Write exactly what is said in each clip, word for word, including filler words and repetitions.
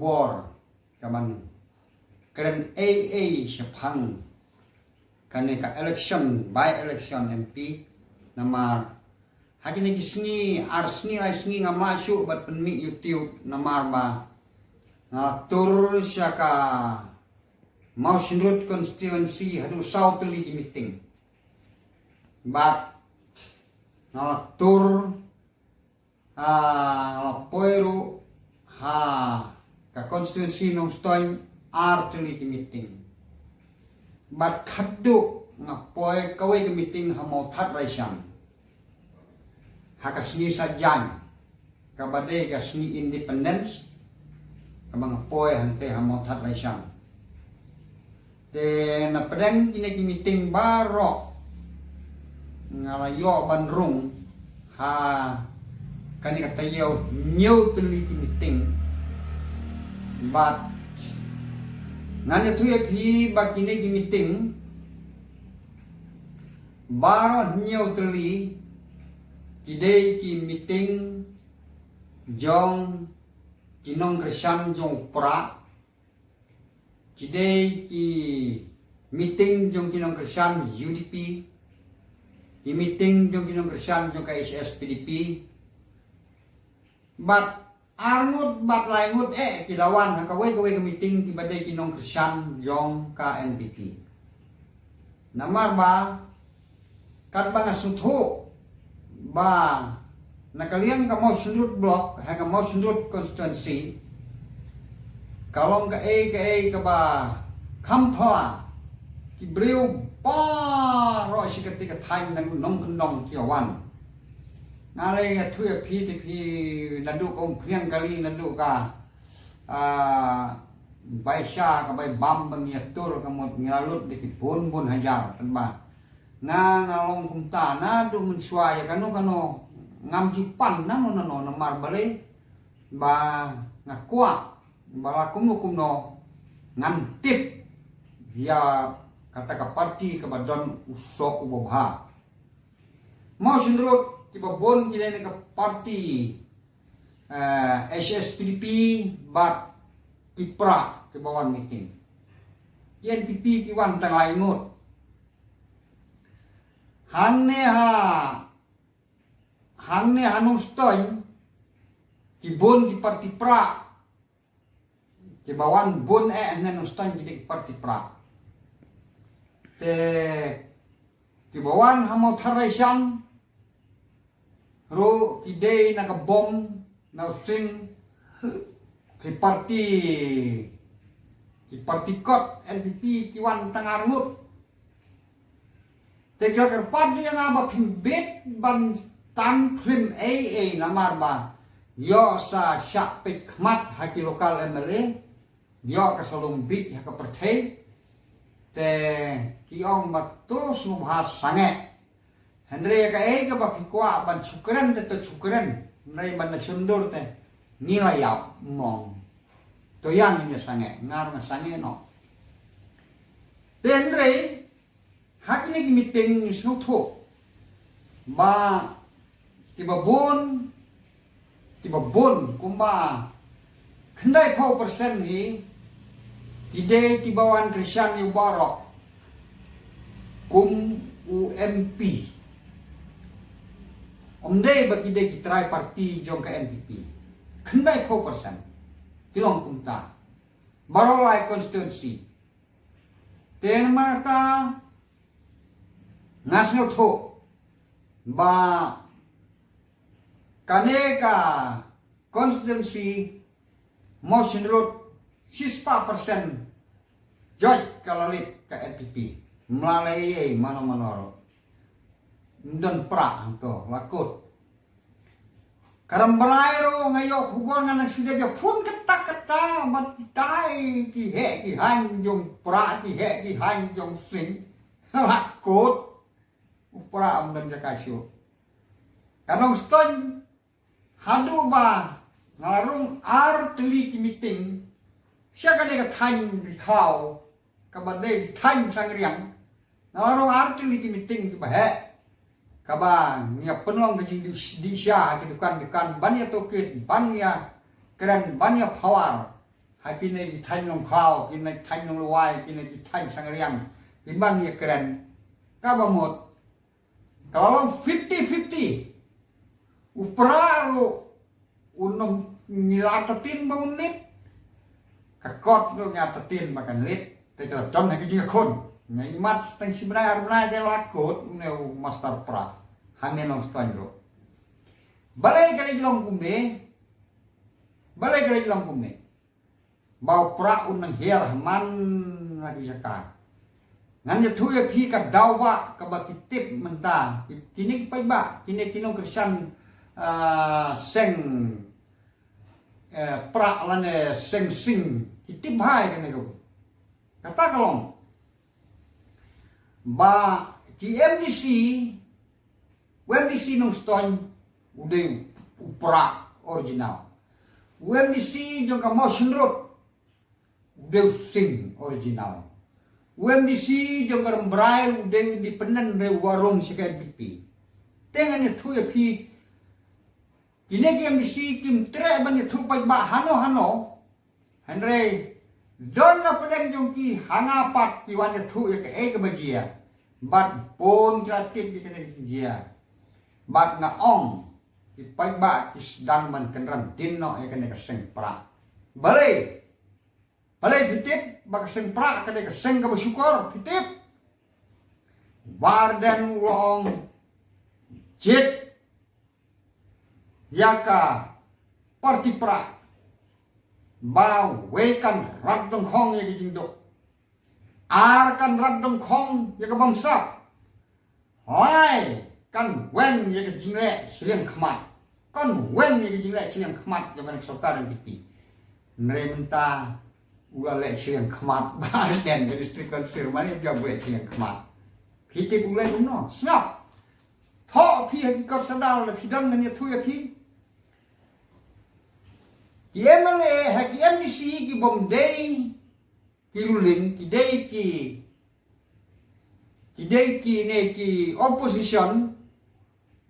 bor ka ban kren ei ei shaphang kane ka election, by election M P. Namar ha kine ki sngi, ar sngi lai sngi ngam lah shuh ban pynmih YouTube namar ba nga la tur sha ka Mawshynrut constituency haduh saw tylli ki meeting. Bad nga la tur, ah, nga la poi ruh ha ka constituency Nongstoiñ ar tylli ki meeting. Bad khadduh nga poi kawei ka meeting ha Mawthadraishan ha ka sngi Saitjaiñ, kaba dei ka sngi Independence, kaba nga poi hangtei ha Mawthadraishan. Te na pdeng kine ki meeting baroh nga la ïoh ban rung ha kane ka taïew hynñiew tylli ki meeting. Bad ngan ïathuh ïa phi ba kine ki meeting baroh hynñiew tylli ki dei ki meeting jong ki nongkyrshan jong u Prah, ki dei ki meeting jong ki nongkyrshan U D P, ki meeting jong ki nongkyrshan jong ka H S P D P. Bad arngut bad laingut eh ki da wan ha kawei kawei ka meeting kiba dei ki nongkyrshan jong ka N P P. Namar ba katba nga sngewthuh ba na ka liang ka Mawshynrut block ha ka Mawshynrut constituency ka long kaei kaei kaba kham phylla, ki briew baroh shi kati ka thaiñ na nongkyndong ki wan. Nga lei nga thuh ïa phi te phi naduh ka Umphniang kali naduh ka, ah, Baisha ka Baibam ba ngi ïa tur ka mut ngi la lut da ki bun bun hajar. Tang ba nga nga long kumta naduh mynshuwa ïa kano kano ngam ju pan nano nano namar balei ba nga kwah ba la kumno kumno ngan tip ïa kata ka parti kaba don u soh uba bha. Mawshynrut kiba bun ki dei na ka parti, eh, H S P D P bad ki Prah kiba wan meeting. Ki N P P ki wan tang laingut. Hangne ha, hangne ha Nongstoiñ ki bun ki parti Prah. Kiba wan bun eh hangne Nongstoiñ ki dei ki parti Prah. Te kiba wan ha Mawthadraishan ruh ki dei na ka bom na u sing, ki parti, ki parti kot N P P ki wan tang arngut. Te ki la kyrpad ïa nga ba phim bit ban tang phlim ei ei namar ba ïoh sa shah peit khmat ha ki local M L A, ïoh ka salum bit ha ka pyrthei. Te ki ong ba to sngewbha sangeh. Hynrei kaei kaba phi kwah ban shu kren te to shu kren. Hynrei ban da shon dur te ngi la ïap mong. To ïa ngin ïa sangeh, nga ruh nga sangeh noh. Te hynrei ha kine ki meeting ngi sngewthuh ba kiba bun, kiba bun kumba khyndaiphew percent hi ki dei kiba wan kyrshan ïa u baroh kum u M P. Ym dei ba ki dei ki trai parti jong ka N P P. Khyndaiphew percent ki long kumta. Baroh lai constituency. Te namar kata nga sngewthuh ba kane ka constituency Mawshynrut shispah percent jot ka la leit ka N P P. Mla lei ei mano mano ruh. Mdon Prah hangto la kut. Ka Rambrai ruh nga ïoh khubor nga nang shu dep ïa phone katta katta bad kitai ki heh ki haiñ jong Prah ki heh ki haiñ jong Sing. La kut. U Prah um don jaka shuh. Ka Nongstoiñ haduh ba nga la rung ar tylli ki meeting sha kane ka thaiñ Ri Thaw kaba dei thaiñ Sangriang. Nga la rung ar tylli ki meeting kiba heh kaba ngi ïa pynlong ka jingdih sha ha ki dukan dukan ban ïa tohkit ban ïa kren ban ïa phawar. Ha kine ki thaiñ Nongkhlaw, kine ki thaiñ Nonglwai, kine ki thaiñ Sangriang, ki man ïa kren. Kaba mut ka la long fifty fifty. U Prah ruh u nong ngi la artatien ba un leit. Ka kot ruh ngi artatien ba kan leit. Te ka la don ha ki jingkhun. Nga imat tang shi bnai ar bnai te la kut une u Master Prah. Hangne Nongstoiñ ruh. Balei ka la long kumne? Balei ka la long kumne? Ba u Prah un nang hiar ha man la ki jaka. Ngan ïathuh ïa phi ka daw ba kaba ki tip mynta. Ki, kine ki paidbah, kine ki nongkyrshan, ah, seng, eh, Prah lane seng Sing. Ki tip bha ïa kane ka. Kata ka long ba ki M D C, u M D C Nongstoiñ u dei u Prah original. U M D C jong ka Mawshynrut u dei u Sing original. U M D C jong ka Rambrai u dei u independent, u dei u warung sha ka N P P. Te ngan ïathuh ïa phi, kine ki M D C kim treh ban ïathuh paidbah hano hano. Hynrei don na pdeng jong ki ha nga pat ki wan ïathuh ïa kaei kaba jia. Bad bun ki la tip ïa kane ka jingjia. Bad nga ong ki paidbah ki sdang ban kynran dien noh ïa kane ka seng Prah. Balei? Balei phi tip ba ka seng Prah ka dei ka seng kaba shukor, phi tip? Bah Ardent u la ong jied ïa ka parti Prah ba wei kan rat dongkhong ïa ka jingduk. Ar kan rat dongkhong ïa ka bamsap. Lai kan weng ïa ka jingleh shiliang khmat. Kan weng ïa ka jingleh shiliang khmat jong ka sorkar N P P. Hynrei mynta u la leh shiliang khmat. Bah Ardent ka District Council mane jong u leh shiliang khmat. Phi tip u leh kumno? Sngap. Thoh phi ha ki kot sdang lada phi don ngan ïathuh ïa phi. Ki M L A ha ki M D C ki bym dei ki ruling, ki dei ki, ki dei kine ki opposition.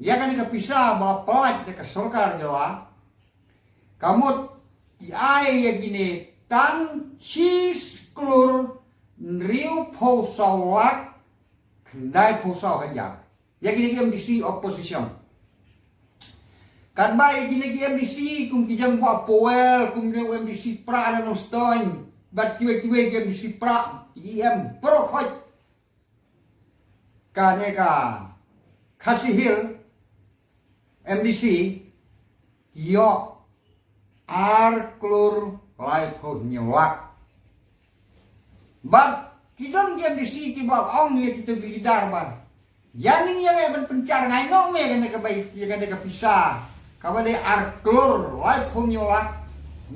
Ïa kane ka pisa ba la pynlait da ka sorkar jylla, ka mut ki ai ïa kine tang shi klur hynriewphew saw lak khyndaiphew saw hajar. Ïa kine ki M D C opposition. Katba ïa kine ki M D C kum ki jong Bah Powell, kum jong M D C Prah na Nongstoiñ, bad kiwei kiwei ki M D C Prah, ki E M baroh khoit. Kane ka Khasi Hills M D C ki ïoh ar klur laiphew hynñiew lak. Bad ki don ki M D C kiba ong ïa kito ki leader ba, ïa ngin ïaleh ban pynshar, ngai noh me ïa kane ka bai, ïa kane ka pisa kaba dei ar klur laiphew hynñiew lak,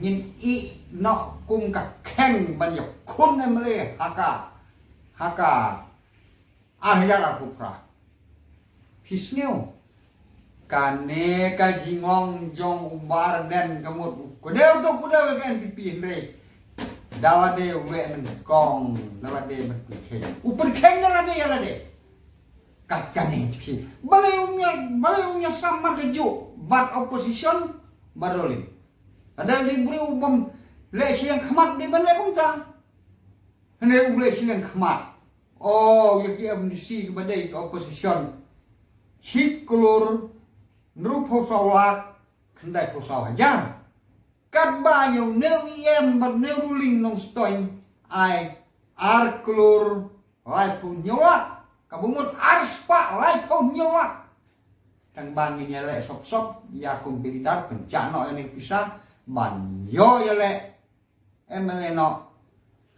ngin ïeh noh kum ka kheng ban ïakhun M L A ha ka, ha ka ar hajar arphew phra. Phi sngew? Kane ka jingong jong u Bah Ardent ka mut u kdew to kdew ïa ka N P P, hynrei da lade u leh nyngkong, da lade ban pynkheiñ. U pynkheiñ da lade ïa lade. Ka kane phi. Balei um ïa, balei um ïa samar ka juk bad opposition bad ruling. Lada u dei u briew u bym leh shiliang khmat, u dei ban leh kumta. Hynrei u leh shiliang khmat. Oh, ïa ki M D C kiba dei ki opposition, shi klur hynriewphew saw lak khyndaiphew saw hajar. Katba ïa une u E M bad une u ruling Nongstoiñ ai ar klur laiphew hynñiew lak, kaba mut ar spah laiphew hynñiew lak. Tang ba ngin ïaleh sop sop ïa kum ki leader, pynshah noh ïa kane ka pisa ban ïoh ïaleh M L A noh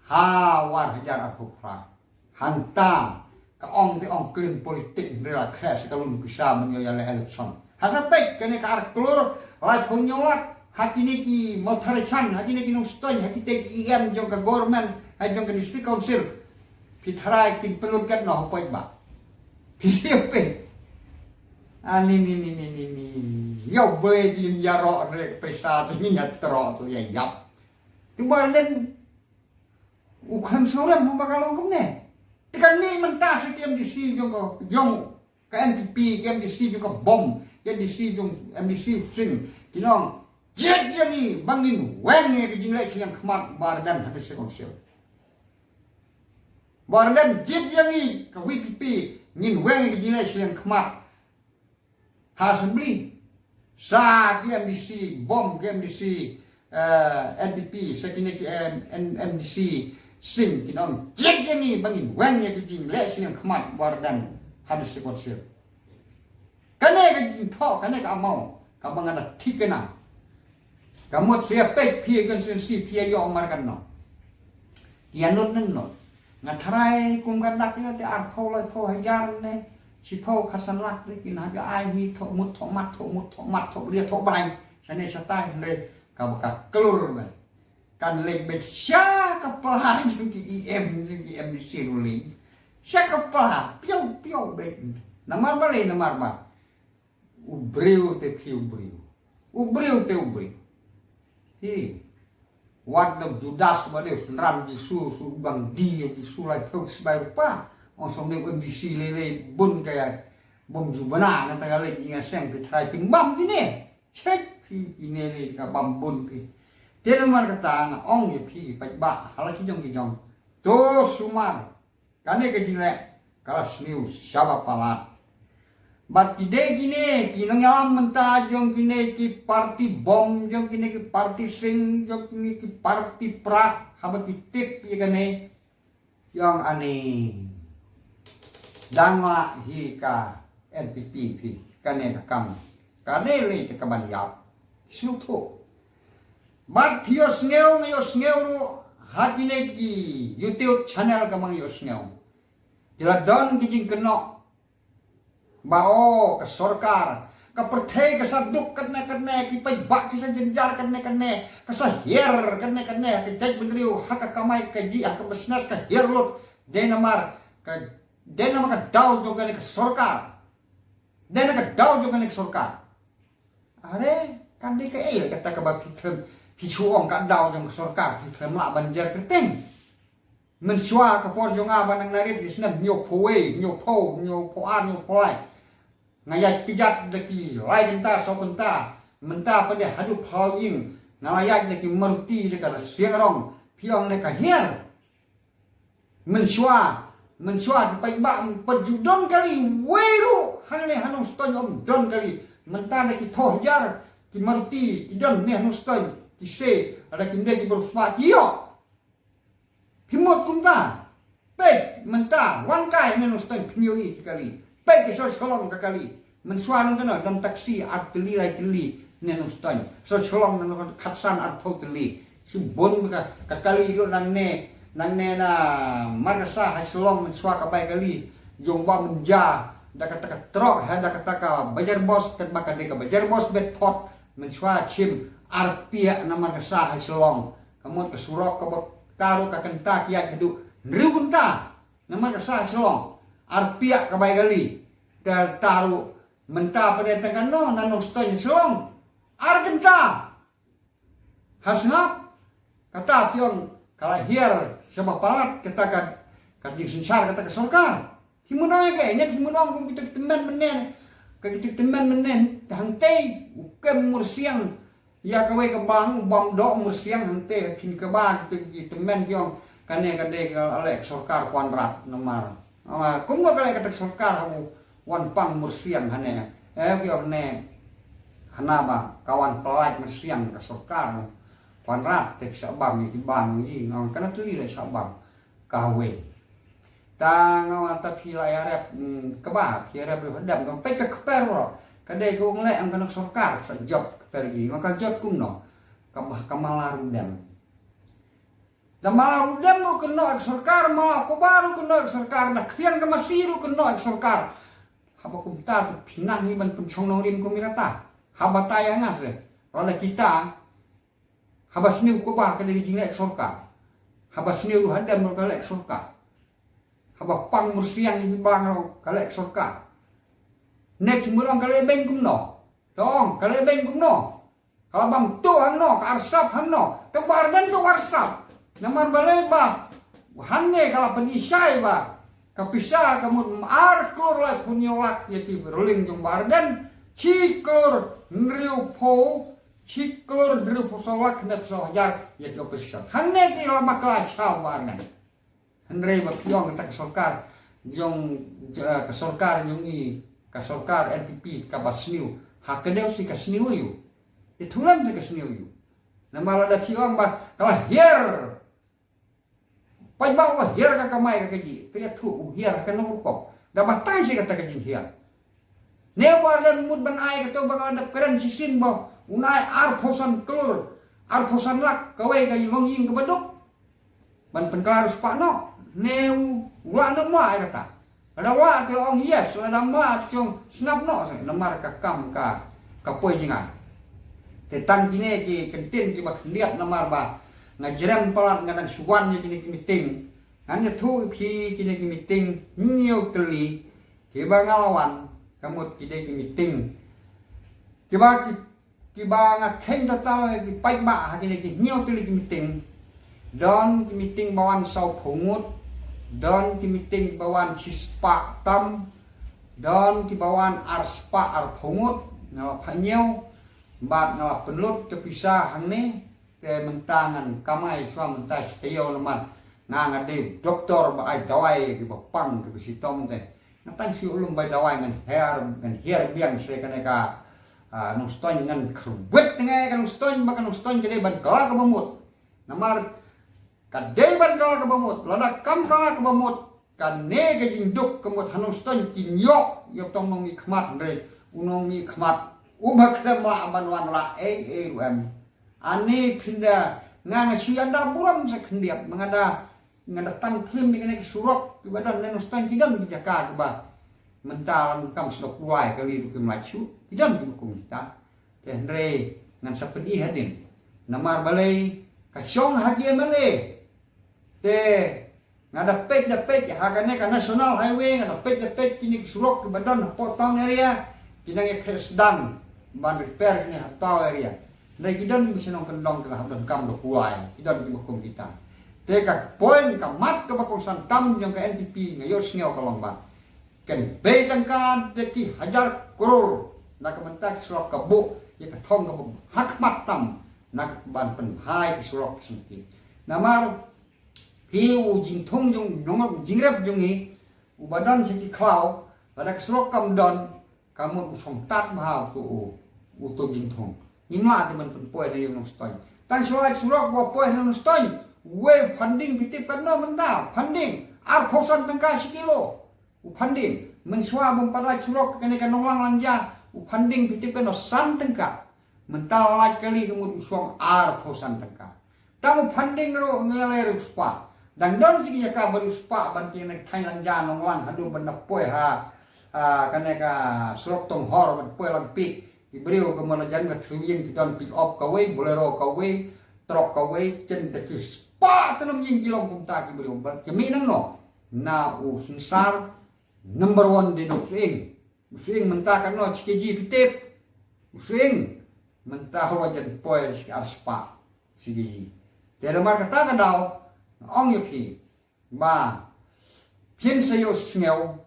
ha u ar hajar arphew phra. Hangta ka ong te ong klim politik, hynrei la khleh sa ka lum pisa ban ïoh ïaleh election. Ha sa peit kane ka ar klur laiphew hynñiew lak ha kine ki Mawthadraishan, ha kine ki Nongstoiñ, ha kite ki E M jong ka government, ha jong ka district council. Phi tharai kin pynlut katno ha paidbah? Phi sngewbha. Ani ni ni ni ni ni. Ïa u Blei dei ïaroh, hynrei pisa te ngin ïatroh, to ïa ïap. Te u Bah Ardent u khlem sngewrem ba ka long kumne. Te kane mynta sa ki M D C jong ka, jong ka N P P, ki M D C jong ka bom, ki M D C jong, M D C Sing, ki nong, Jied ïa ngi ba ngin weng ïa ka jingleh shiliang khmat Bah Ardent ha District Council. Bah Ardent, jied ïa ngi ka VPP, ngin weng ïa ka jingleh shiliang khmat ha Assembly. Sa ki MDC bom, ki MDC, eh, NPP, sa kine ki, eh, M-, MDC Sing, kin ong jied ïa ngi ba ngin weng ïa ka jingleh shiliang khmat Bah Ardent ha District Council. Kane ka jingthoh, kane ka amaw kaba nga da thikna. Ka mut sha peit phi ïa constituency phi ïa ïoh markatno. Ïa nud nang nud. Nga tharai kum ka dak ïa te arphew laiphew hajar ne shiphew khatsan lak de kin hap ïa ai hi thoh mut thoh mat thoh mut thoh mat thoh bria thoh brai. Shane shatai hynrei kaba ka klur ne. Kan leit beit sha ka pla jong ki EM jong ki MDC ruling. Sha ka pla piew piew beit. Namar balei namar ba u briew te phi u briew. U briew te u briew. Hi. Wat da Judas ba dei synran Jisu, su bang di Jisu laiphew sbai rupa. Ong som ne MDC lei lei bun ka ïa bom ju bana nga ta ka lei jingïaseng phi tharai timbam kine. Check phi kine lei ka bam bun phi. Te namar kata nga ong ïa phi paidbah ha la ki jong ki jong. To sumar. Kane ka jingleh ka la sniew shaba palat. Bad ki dei kine ki nongïalam mynta jong kine ki parti bom, jong kine ki parti sing, jong kine ki parti pra, haba ki tip ïa kane. Jong ani dang la hi ka NPP phi, kane ka kam. Kane lei te ka ban ïap. Shu thu. Bad phi ïohsngew, nga ïohsngew ruh ha kine ki YouTube channel ka mang ïohsngew. Ki la don ki jingkynnoh ba o ka sorkar, ka pyrthei ka sa duk katne katne, ki paidbah ki sa jynjar katne katne, ka sa hiar katne katne, ka jaitbynriew ha ka kamai ka jia, ha ka business ka hiar lut. Dei namar ka, dei namar ka daw jong kane ka sorkar. Dei na ka daw jong kane ka sorkar. Are, kan dei kaei kata kaba phi khlem, phi shu ong ka daw jong ka sorkar, phi khlem lah ban jer kyrteng. Mynshuwa ka por jong nga ba nang narit ki snem hynñiewphew wei, hynñiewphew, hynñiewphew ar, hynñiewphew lai. Nga ïaid kjat da ki lai kynta, saw kynta, mynta pat de haduh phyllaw ïing, nga la ïaid da ki Maruti da ka rsiang rong, phi ong ne ka hiar. Mynshuwa, mynshuwa ki paidbah, em, pat ju don kali wei ruh hangne ha Nongstoiñ, ym don kali. Mynta da ki phew hajar ki Maruti ki don ne ha Nongstoiñ, ki se, lada kim dei ki briew sma ki ïoh. Phi mut kumta. Peit mynta wan kai ne Nongstoiñ phin ïohi ki kali. Peit ki sor Shillong ka kali. Mynshuwa nang kano don taxi ar tylli lai tylli ne Nongstoiñ. Sor Shillong nang khatsan arphew tylli. Shu bun ka, ka kali ruh nangne, nangne na Markasa ha Shillong mynshuwa ka bai kali. Jong Bah Mynja da kata ka trok ha da kata ka Bajar Bos, katba ka dei ka Bajar Bos Bedford. Mynshuwa chim arpia na Markasa ha Shillong. Ka mut ka surok kaba ka ruh ka kynta ki ïaid haduh hynriew kynta. Namar ka sha Shillong arpia ka bai kali. Te ta ruh mynta pat de tang kano na Nongstoiñ Shillong ar kynta. Ha sngap kata phi ong ka la hiar shaba palat kata ka, ka jingsynshar kata ka sorkar. Phi mut ong ïa kaei ne, phi mut ong kum kita ki tymmen mynne, ka kita ki tymmen mynne hangtei u kem mursiang ïa kawei ka bang u bam doh mursiang hangtei, phin kaba kita ki tymmen ki ong kane ka dei ka leh ka sorkar Conrad namar. Ah, kumno ka leh kata ka sorkar ha u wan pang mursiang hane. Eh, ki ong ne hana ba ka wan pynlait mursiang ka sorkar Conrad te ki sa bam ïa ki bang ji, ong kana tylli la sa bam. Kawei. Ta nga wan ta phi la ïarep, mm, kaba phi ïarep ruh hadem kam peit ka kper ruh. Ka dei ka ong leh ong ka nok sorkar sa jop kper gi. Nga ka jop kumno. Kaba ka mala rudem. Da mala rudem ruh kynnoh ek sorkar, mala koba ruh kynnoh ek sorkar, da khriang ka masi ruh kynnoh ek sorkar. Haba kumta tu phi nang hi ban pynshong nongrim kum ïa kata. Haba ta ïa nga se. Ronda kita Haba sniew koba ka dei ka jingleh sorkar. Haba sniew ruh hadem ruh ka leh sorkar. Haba pang mursiang ïa ki bang ruh ka leh sorkar. Ne ki mut ong ka leh beiñ kumno. Tong ka leh beiñ kumno. Ka la bam to hangno, ka arsap hangno. Tang ba arden to arsap. Namar balei ba hangne ka la pynishai ba ka pisa ka mut ar klur laiphew hynñiew lak ïa ki ruling jong ba arden. Shi klur hynriewphew Shi klur hynriewphew saw lak hynriewphew saw hajar ïa ki opposition. Hangne ki la bakla shaw ba ngan. Hynrei ba phi ong kata ka sorkar jong, eh, ka sorkar jong i, ka sorkar N P P kaba sniew. Ha ka dei shi ka sniew ïa u. Ïathuh lem shi ka sniew ïa u. Namar lada phi ong ba ka la hiar. Paidbah u hiar ka kamai ka kajih, te ïathuh u hiar ha ka nongrukom. Da batai shi kata ka jinghiar. Ne ba la mut ban ai kato ba nga dap kren shisien ba un ai arphew san klur, arphew san lak kawei ka longïing kaba duk. Ban pynkylla u spah noh. Ne u, u la, ne ma ai kata. Lada wah te ong yes, lada ma te ong sngap noh, namar ka kam ka, ka poi jingah. Te tang kine ki kyntien kiba khyndiat namar ba nga jrem palat nga dang shu wan ïa kine ki meeting. Ngan ïathuh ïa phi kine ki meeting hynñiew tylli kiba nga la wan, ka mut kine ki meeting kiba ki kiba nga kheiñ total ïa ki paidbah ha kine ki hynñiew tylli ki meeting. Don ki meeting ba wan sawphew ngut, don ki meeting ba wan shispah tam, don kiba wan arspah arphew ngut, nga la phah hynñiew, bad nga la pynlut ka pisa hangne, te mynta ngan kamai shuwa mynta shi taïew namar nga nga dei doktor ba ai dawai kiba pang kiba shitom te. Nga tang shu lum bai dawai ngan hiar, ngan hiar biang sha kane ka, ah, Nongstoiñ ngan kyrwit ngai ka Nongstoiñ ba ka Nongstoiñ ka dei ban kylla kaba mut. Namar ka dei ban kylla kaba mut, lada kam kylla kaba mut, kane ka jingduk ka mut ha Nongstoiñ kin ïoh ïa uto u nongmihkhmat hynrei u nongmihkhmat uba khlem lah ban wanrah ei ei ruh em. Ani phin da nga nga shu ïada burom sa khyndiat, ma nga da nga da tang phlim ïa kane ka surok kiba don na Nongstoiñ ki don ki jaka kiba mynta lam kam surok Duwai kali ruh kim lah shuh, ki don kiba kum kita. Te hynrei ngan sa pyni hadien namar balei ka shong ha ki M L A. Te nga da peit da peit ha kane ka National Highway, nga da peit da peit kine ki surok kiba don hapoh town area, ki nang ïa khreh sdang ban repair kine ha town area. Hynrei ki don ki shnong kyndong ki la hap donkam da kuai, ki don kiba kum kita. Te ka point ka mat kaba kongsan tam jong ka N P P nga ïohsngew ka long ba kan bei tyngka da ki hajar klur na ka bynta ki surok ka buh ïa ka thong kaba ha khmat tam na ka ban pynbha ïa ki surok ki sngewthuh. Namar phi u jingthung jong nongop jingrep jong ngi uba don sha ki khlaw, lada ka surok kam don, ka mut u shong tad bha uto u, uto u jingthung. Ngim lah te ban pynpoi na ïing Nongstoiñ. Tang shuwa surok ba poi na Nongstoiñ, wei u funding phi tip katno mynta, funding arphew san tyngka shi kilo. U funding, mynshuwa bym pat lait surok kane ka Nonglang Langja, u funding phi tip katno, san tyngka. Mynta la lait kali ka mut u shong arphew san tyngka. Tang u funding ruh ngi ïaleh hynriew spah. Dang don shi ki jaka ba hynriew spah ban kine ki thaiñ Langja Nonglang haduh ban da poi ha, ah, kane ka surok Tonghor ban poi Langpih. Ki briew ka mut la jan ka thliew ïing ki don pick up kawei, Bolero kawei, truck kawei, kin da ki spah tynnom ïing ki long kumta ki briew. Bad ki mih nangno? Na u synsar number one dei na u sying. U sying mynta katno shi kg phi tip? U sying mynta hawa jan poi shi ar spah shi kg. Te namar kata ka daw nga ong ïa phi ba phin sa ïohsngew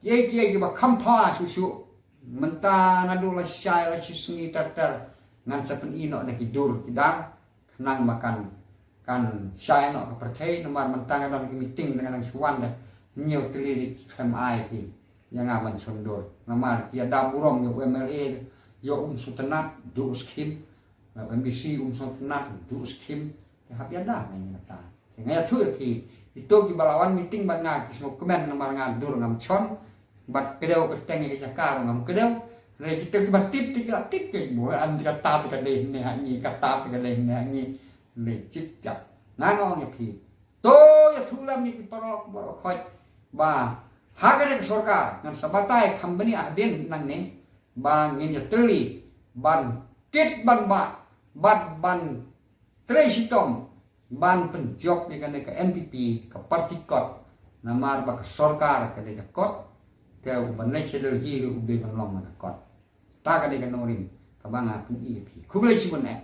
kiei kiei kiba kham pha shuh shuh. Mynta naduh la shai la shi sngi ter ter ngan sa pyni noh da ki dur ki dar. Khnang ba kan, kan shai noh ka pyrthei, namar mynta nga don ki meeting te nga dang shu wan te. Hynñiew tylli ki khlem ai ki ïa nga ban shon dur. Namar ki ïada burom ïa u M L A, ïa um sngewtynnat, duh u skhim. Ïa u M D C um sngewtynnat, duh u skhim. Te hap ïada nga ïa kata. Te nga ïathuh ïa phi, kito kiba la wan meeting bad nga ki sngewkmen namar nga dur ngam shon. Bad kdew kyrteng ïa ka jaka ruh ngam kdew. Hynrei kita kiba tip te ki la tip te, mo, an kata te ka dei ne ha ngi, kata te ka dei ne ha ngi. Hynrei jik jap. Nga nga ong ïa phi, to ïathuh lem ïa ki paralok baroh khoit ba ha kane ka sorkar ngan sa batai kham bniah hadien nangne ba ngin ïatylli ban kit ban bah bad ban trei shitom ban pynjop ïa kane ka N P P, ka party kot. Namar ba ka sorkar ka dei ka kot, te u ban leit sha Delhi ruh u dei ban long na ka kot. Ta ka dei ka nongrim kaba nga pyni ïa phi. Khublei shibun eh.